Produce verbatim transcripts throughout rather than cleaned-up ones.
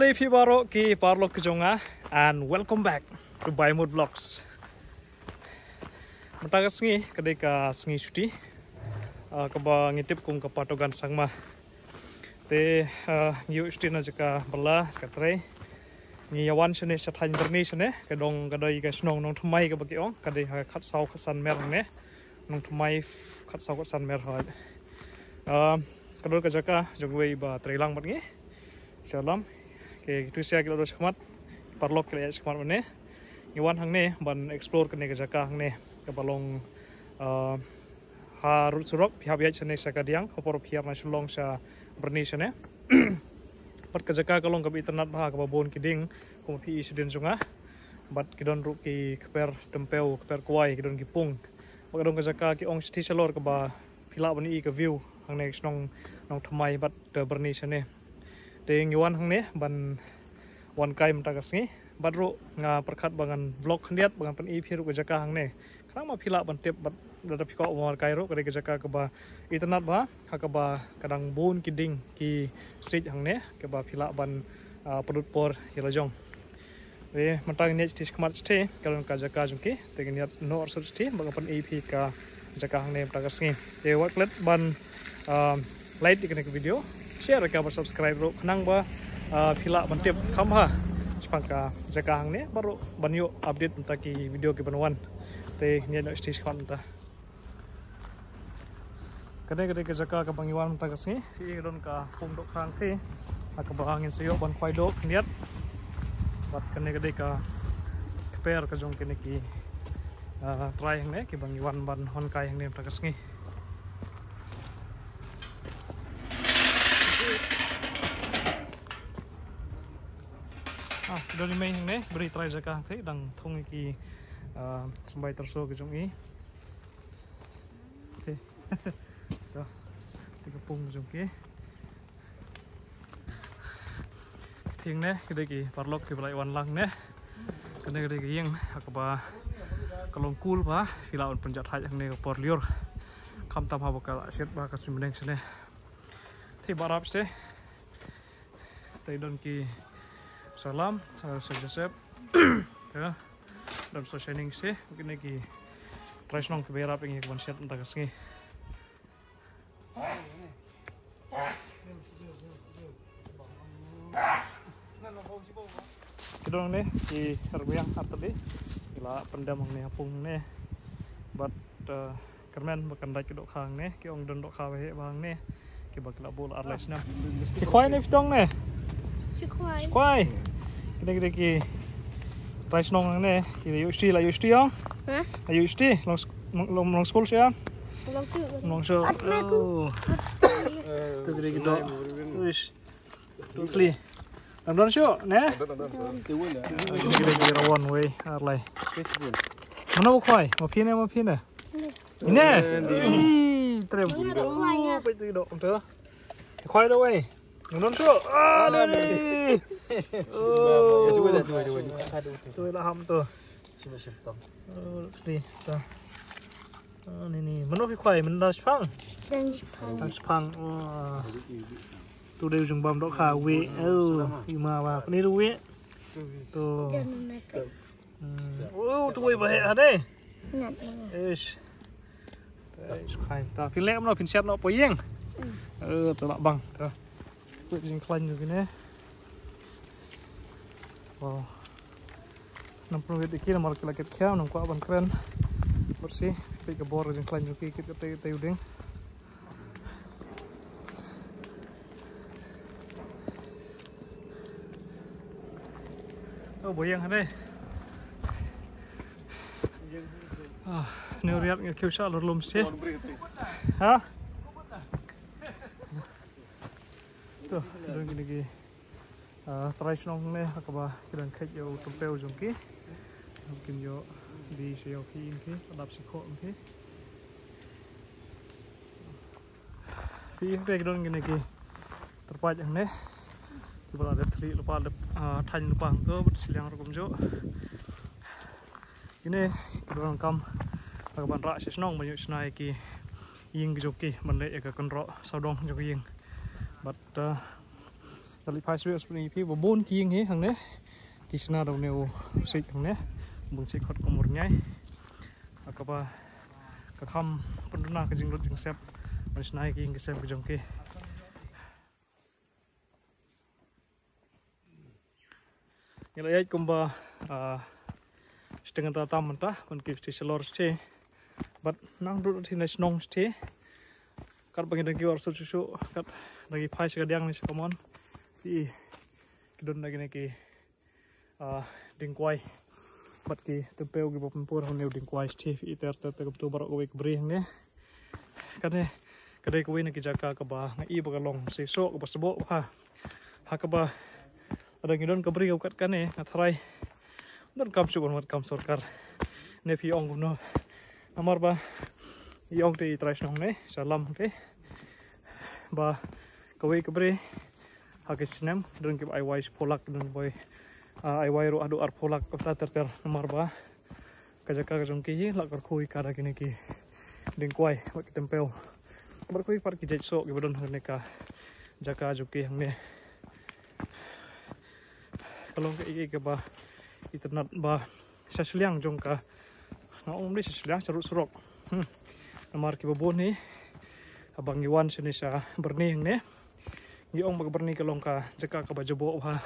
Hey phi baroh ki paralok ki jong nga, and welcome back to By Mood Vlogs. Mynta ka sngi ka dei ka sngi chuti, ah, kaba ngi tip kum ka Patogan Sangma. Te, ah, ngi ïoh chuti na jaka bylla, jaka trei. Ngi ïa wan shane sha thaiñ Byrni shane, ka dong ka dei ka shnong Nongthymmai kaba ki ong, ka dei ha khatsaw khatsan mer hangne. Nongthymmai khatsaw khatsan mer hoi. Ah, ka don ka jaka jong uwei ba trei lang bad ngi. Shalom. Ki tu sia ki la don shakhmat. Paralok ki la ïa shakhmat mane. Ngi wan hangne ban explore kane ka jaka hangne. Kaba long, ah, ha rud surok phi hap ïa shane sha Kadiang, ha por phi ïa na Shillong sha Byrni shane. Bad ka jaka ka long kaba itynnad bha, kaba bun ki dieng, kum phi i shadien jong nga. Bad ki don ruh ki kper tympew, kper kwai, ki don ki pung. Bad ka don ka jaka ki ong shithi shalor kaba phi lah ban i ka view hangne shnong Nongthymmai bad, eh, Byrni shane. Te ngi wan hangne ban wan kai mynta ka sngi. Bad ruh nga pyrkhat ba ngan vlog khyndiat ba ngan pyni phi ruh ka jaka hangne. Khnang ma phi lah ban tip bad lada phi kwah ban wan kai ruh ka dei ka jaka kaba itynnad bha, ha kaba ka dang bun ki dieng ki siej hangne kaba phi lah ban, ah, pynlut por ïa la jong. Te mynta ngin ïa shithi shakhmat shithi, ka don ka jaka jong ki, te ngin ïa noh arsut shithi ba ngan pyni phi ka jaka hangne mynta ka sngi. Te wat klet ban, um, like ïa kane ka video, share ïa ka bad subscribe ruh khnang ba, uh, phi lah ban tip kham bha shaphang ka jaka hangne, bad ruh ban ïoh update mynta ki video ki ban wan. Te ngin ïa noh shithi shakhmat mynta. Kane ka dei ka jaka kaba ngi wan mynta ka sngi. Phi i ka don ka pung dohkha hangtei, ha kaba ngin sa ïoh ban khwai doh khyndiat. Bad kane ka dei ka kper ka jong kine ki, ah, trai hangne kiba ngi wan ban hon kai hangne mynta ka sngi. Ah, don i mei hangne ba dei trai jaka hangtei, dang thung ïa ki, ah, symbai tyrso ka jong i. Te. To. Te ka pung jong ki. Te hangne ki dei ki paralok kiba la wan lang ne. Kane ka dei ka ïing ha kaba ka long cool bha, phi lah ban pynjah thait hangne ka por lyiur. Khamtam haba ka la shit bha ka suiñ bneng shane. Te ba rap shane. Te don ki Salam, Saint Joseph. Te don Saint Shining shane. Kine ki trai shnong kiba ïarap ïa ngi ban shet mynta ka sngi. Ki don ne ki rmiang artylli. Ki la pyndem hangne ha pung ne. Bad, eh, kyrmen ba kan dait ki dohkha hangne, ki ong don dohkha ba heh bha hangne. Kiba ki la buh la ar lai snem. Ki khwai ne phi tong ne? Ki khwai. Ki khwai. Kine kine ki trai shnong hangne, ki la ïoh shuti, la ïoh shuti ong. Ha? La ïoh shuti, long sk-, long, long, long skul shuh ong. Long shuh. Long shuh. At na ku. Oh. Tu kine ki doh. Uish. Totally. Dang don shuh, ne? Dang don, dang don. Kine kine ki rawon wei, ar lai. Mano khwai? Ma phi ne, ma phi ne? Ine. Ih, trem. Ine, dah khwai, ya. Oh, peit tu doh, tu. Khwai doh wei. Nang don shuh. Ah, ni. Oh. Tu wei lah, tu wei, tu wei. Tu wei lah ham tu. Shim, shim tong. Oh, sini, ta. Ah, ni, ni. Mano ki khwai, mynta shipang. Dang shipang. Dang shipang. Wah. Tu dei u jingbam dohkha wei. Oh, i ma ba. Ni tu wei. Tu. Dang na. Hmm. Oh, tu wei ba heh ha dei. Ngat. Ish. Ish, khai. Ta, phin leh kumno, phin shet noh poi ïing. Hmm. Eh, tu lah bang. Ta. Peit jingkhlaiñ jong kine. Wow. Nang pynwit ïa ki namar ki la kit khia, nang kwah ban kren. Bersih, peit ka bor jingkhlaiñ jong ki kit katei katei u dieng. Oh, ba ïeng hangne. Ah, ne riat nga kiew sha lor lum shi. Ha? To, don kine ki, ah, trai shnong ne, ha kaba ki dang kheit ïa u tympew jong ki. Kin ïoh die sha ïa u phi, ïa u phi, dap shi khoh ïa u phi. Phi, phi, ki don kine ki tyrpait hangne. Kiba la dep thli lypa, dep, ah, thaiñ lypa hangto, bad shiliang ruh kumjuh. Kine ki donkam ha kaban rah sha shnong ban ïoh shna ïa ki ïing ki jong ki, ban leh ïa ka kynroh sawdong jong ki ïing. Bad, ah, Tali phai swe swe phi ba bun ki ïing hi hangne. Ki shna da une u sik hangne. Bun sik khot kumur nyai. Kaba ka kham pynduna ka jinglut jingsep. Ban shna ki ïing ki sem ki jong ki. Ngi la ïaid kumba, ah, shiteng ta tam mynta, ban ki shiti shalor shiti. Bad nang dut shiti na shnong shiti. Kat ba ngi dang ki war sut shu shu, kat dang ki phai sha ka diang ne sha ka mon. Phi i, ki don da kine ki, ah, dieng kwai. Bad ki tympiew kiba pynpur hangne u dieng kwai shiti, phi i ter ter ter ka btu baroh kawei ka bri hangne. Kane ka dei kawei na ki jaka kaba nga i ba ka long seisoh kaba sboh ha. Ha kaba lada ngi don ka bri kaba kat kane nga tharai donkam shuh ban wad kam sorkar. Ne phi ong kumno? Namar ba i ong te i trai shnong ne sha lam te ba kawei ka bri ha ka snem don kiba ai wai shiphew lak, don boi, ah, ai wai ruh haduh arphew lak kata ter ter. Namar ba ka jaka ka jong ki hi la kyrkhu ïa ka da kine ki dieng kwai bad ki tympiew. Bad kawei pat ki jait soh kiba don ha kane ka jaka jong ki hangne. Ka long kaei kaei kaba itynnad ba sha shiliang jong ka, nga ong ym dei sha shiliang, sha rud surok. Hmm. Namar kiba bun hi haba ngi wan shane sha Byrni hangne ngi ong ba ka Byrni ka long ka jaka kaba jaboh bha.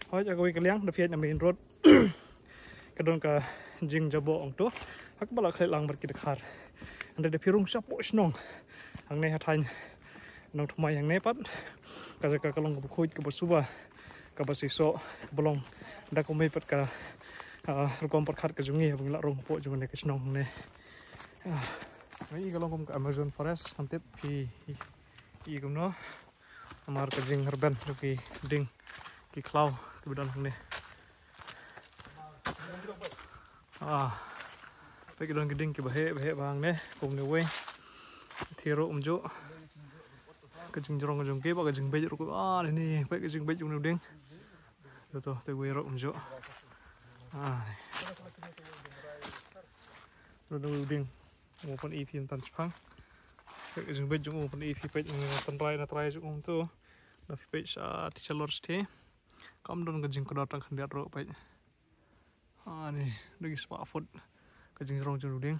Hooid, ha kawei ka liang da phi ïaid na main road ka don ka jingjaboh ong to. Ha kaba la khleh lang bad ki dkhar. Hynrei da phi rung shapoh shnong hangne ha thaiñ Nongthymmai hangne pat ka jaka ka long kaba khuid, kaba suba, kaba seisoh, kaba long da kumne pat ka, ah, rukom pyrkhat ka jong ngi haba ngi la rung hapoh jong kane ka shnong hangne. Ah, ngi i ka long kum ka Amazon forest, ngam tip phi i kumno. Namar ka jingrben jong ki dieng ki khlaw kiba don hangne. Ah, peit ki don ki dieng kiba heh ba heh ba hangne, kumne wei. Thie ruh kumjuh. Ka jingjrong ka jong ki bad ka jingbeit ruh, ah, ne, peit ka jingbeit jong une u dieng. To to, te wei ruh kumjuh. Ah. Ruh une u dieng. Mo pyn-i phi mynta shipang. Peit ka jingbeit jong u, pyn-i phi, peit, eh, tynrai na trai jong u to. Da phi peit sha, ti shalor shatei. Kam don ka jingkordor tang khyndiat ruh, peit. Ah, ne, da ki spah foot ka jingjrong jong u dieng.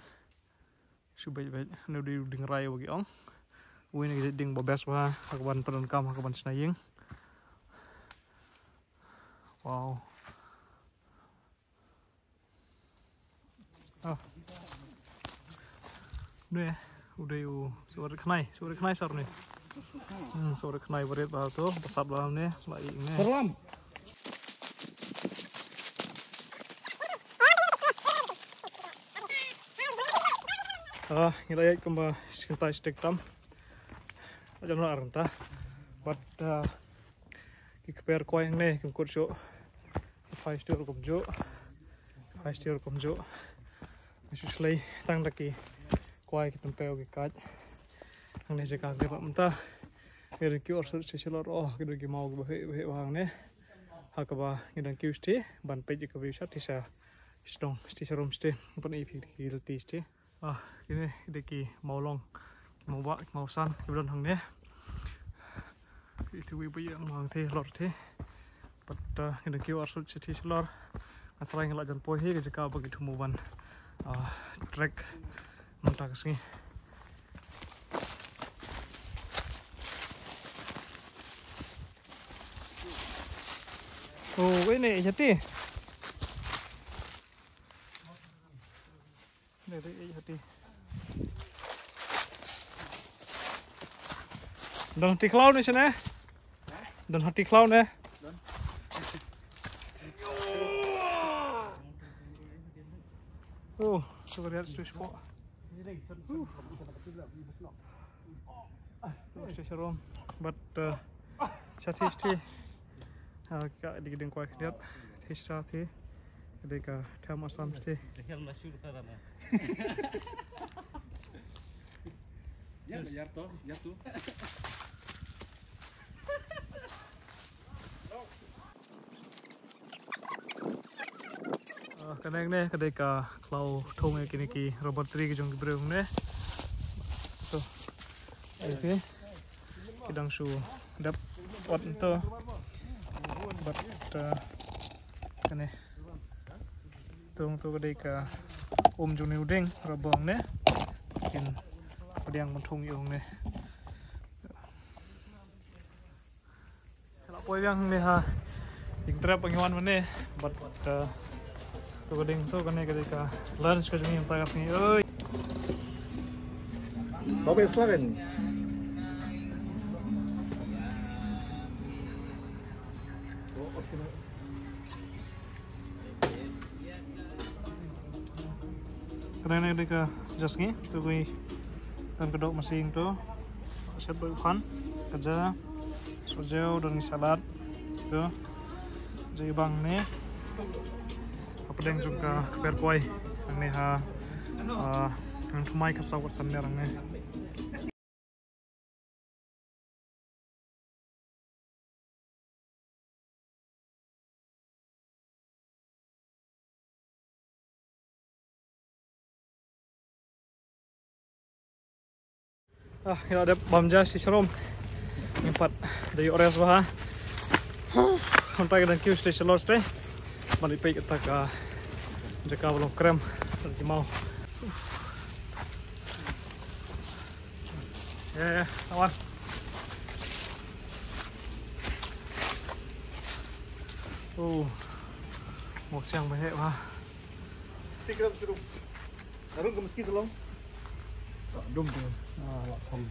Shu beit beit, ne u dei u dieng rai ba ki ong. Uwei na ki jait dieng ba best ba ha kaban pyndonkam, ha kaban shna ïing. Wow. Ah. Ne, u dei u, sawar khnai, sawar khnai sar ne. Hmm, sawar khnai barit ba to, ba sat ba ne, la i ne. Salam. Ah, ngi la ïaid kumba shi kynta shi tek tam. Jan ar kynta. Bad, ah, ki kper kwai hangne kim kut shuh. Ki phai shuh kumjuh. Ki phai shuh kumjuh. Ngi shu shlei tang da ki kwai, ki tympiew, ki kait. Hangne jaka kane pat mynta. Ngi dang kiew arsut sha shalor, oh, ki don ki maw kiba heh ba heh ba hangne. Ha kaba ngi dang kiew shatei ban peit ïa ka view shatei sha shnong, shatei sha rum shatei. Ban i phi ki lynti shatei. Ah, kine ki dei ki mawlong, ki mawbah, ki mawsan kiba don hangne. Ki ithuh wi ba ïeng hangtei halor tei. Bad, ah, ngi dang kiew arsut shatei shalor. Nga trai ngi la jan poi hi ka jaka ba ngi thmu ban, ah, trek mynta ka sngi. Oh, wei ne, jati. Ne, dei, eh, hati. Don hati khlaw ne shane? Don hati khlaw ne? Oh, so we have to spot. Shatei shatei. But, uh, shatei shatei. Ah, ka dei ka dieng kwai khyndiat. Shatei shatei. Ka dei ka them Assam shatei. Ya, ya to, ya to. Ah, kane ne ka dei ka khlaw thung ïa kine ki rubber tree ki jong ki briew ne. To. Ai phi. Ki dang shu dep wat to. But uh, kane tung tu ka dei ka um jong ne u ding rabong ne. Kin pdiang ban thung ïa ong ne. La poi biang ne ha. Ing trep ngi wan mane. But uh, tu ka ding tu kane ka dei ka lunch ka jong ngi mynta ka sngi. Oi. Bau bes lah kan. Kane ne dei ka ja sngi, tu kui tan ka dok masing tu. Shet boi phan, ka ja, so jeo, don ngi salad, tu. Jai bang ne. Ka pdeng jong ka kper koi, ang ne ha, ah, ang thmai ka saw ka san ne rang ne. Ah, ïa dep bam ja shi shrum. Ngi pat da ïoh rest bha. Hynta ka dang kiew stage shalor stage. Ban ïa peit kata ka jaka ba long krem. Ki mau. Yeah, yeah, awan. Oh. Mok siang ba heh bha. Tikram shrum. Arun ka mesti tolong. Tak dum tu. Ah, la khom.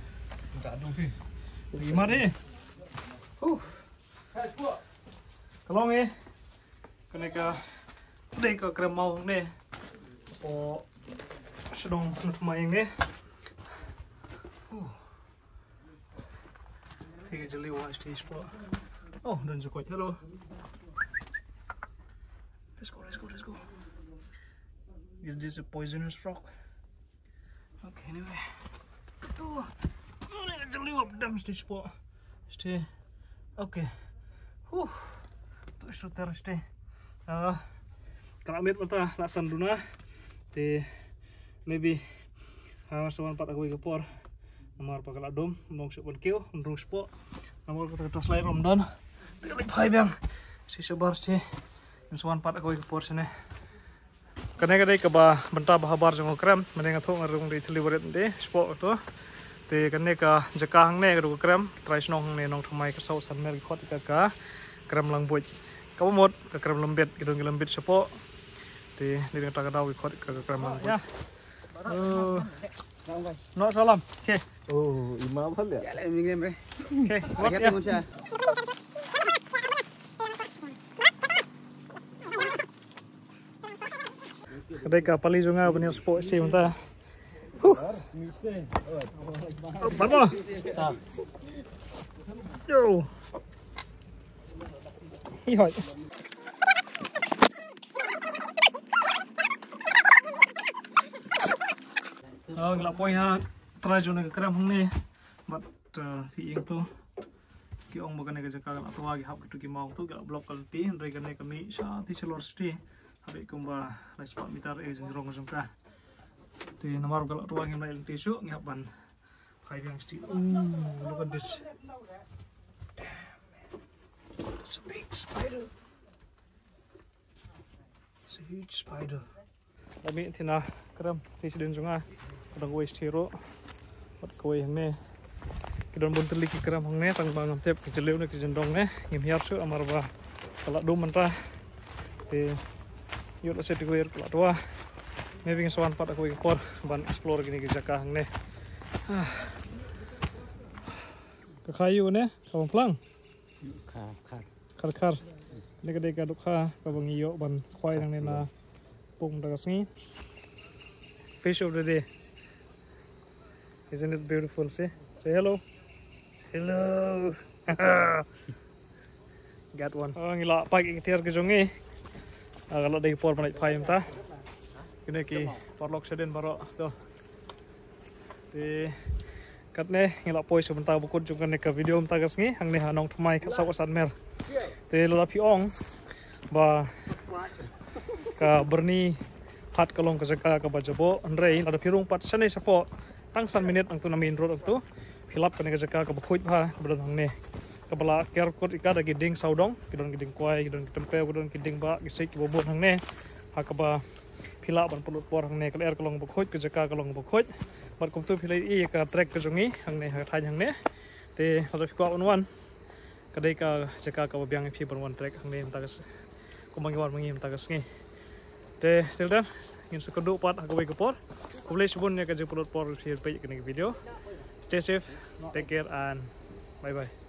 Tak dum. Lima deh. Huh. Ka long eh. Kane ka dei ka krem maw ne. O shnong nut mai ne. Huh. Te ka jylliew ha stage four. Oh, don jukut. Hello. Let's go, let's go, let's go. Is this a poisonous frog? Okay, anyway. Tu. Ni ka jylliew hapdeng stage four. Stage. Okay. Huh. Tu shooter stage. Ah. Ka la miet mynta la san duna. Te maybe ha sa wan pat ha kawei ka por. Namar ba ka la dum, ym long shuh ban kiew, ym long shuh. Namar kata ka torchlight ruh ym don. Te ka leit phai biang. Shi shabar shi. Ngin sa wan pat ha kawei ka por shane. Kane ka dei kaba bynta ba habar jong u krem, mynne nga thoh nga rung dei thylli barit dei, spot to. Te kane ka jaka hangne ka dei ka krem, trai shnong hangne Nongthymmai ka South Sanmer ki khot ka ka krem langbuit. Kaba mut ka krem lembit, ki don ki lembit shapoh. Te dei kata ka daw ki khot ka ka krem langbuit. Oh. No salam. Okay. Oh, ima bhal ya. Ya le mingem re. Okay. What ya? Ka dei ka pali jong nga ban ïa spot shi mynta. Huh. Ban mo. Yo. Hi hoi. Oh, ngi la poi ha trai jong ka krem hangne. Bad, uh, phi ïeng to. Ki ong ba kane ka jaka ka la twa, ki hap kitu ki maw to, ki la block ka lynti, hynrei kane ka mih sha ti shalor shatei. Hap kumba lai spah meter eh jong rong jong ka. Te namar ka la twa ngim lah lynti shuh, ngi hap ban phai biang shatei. Ooh, look at this. It's a big spider. It's a huge spider. La mih thina krem, te shadien jong nga ka dang wei shatei ruh. Bad kawei hangne. Ki don bun tylli ki krem hangne, tang ba ngam tip ki jylliew ne ki jyndong ne. Ngim hiar shuh namar ba ka la dum mynta. Te ïoh la shet kawei ka la twa. Maybe ngin sa wan pat ha kawei ka por ban explore kine ki jaka hangne. Ah. Ka khaïu ne, ka bang plang. Khar, khar. Khar, khar. Ni ka dei ka dukha kaba ngi ïoh ban khwai nangne na pung da ka sngi. Fish of the day. Isn't it beautiful? See? Say hello. Hello. Got one. Oh, ngi la pait ki tiar ki jong ngi. Ah, ka la dei por ban leit phai mynta. Kine ki paralok shadien baroh to. Te katne ngi la poi sha bynta ba kut jong kane ka video mynta ka sngi, hangne ha Nongthymmai ka South Sanmer. Te lada phi ong ba ka Byrni Hat ka long ka jaka kaba jaboh, hynrei lada phi rung pat shane shapoh tang san minit hangtu na main road hangtu, phi lap kane ka jaka kaba khuid bha kaba don hangne. kaba la ker kut ïa ka da ki dieng sawdong, ki don ki dieng kwai, ki don ki tympew, ki don ki dieng ba, ki siej kiba bun hangne. Ha kaba phi lah ban pynlut por hangne, ka lyer ka long kaba khuid, ka jaka ka long kaba khuid. Bad kumtu phi la ïohi ïa ka trek ka jong ngi hangne, ha ka thaiñ hangne. Te lada phi kwah ban wan, ka dei ka jaka kaba biang ïa phi ban wan trek hangne mynta ka s-, kumba ngi wan ma ngi mynta ka sngi. Te till then, ngin sa kynduh pat ha kawei ka por. Khublei shibun ïa ka jingpynlut por phi peit ïa kane ka video. Stay safe, take care and bye bye.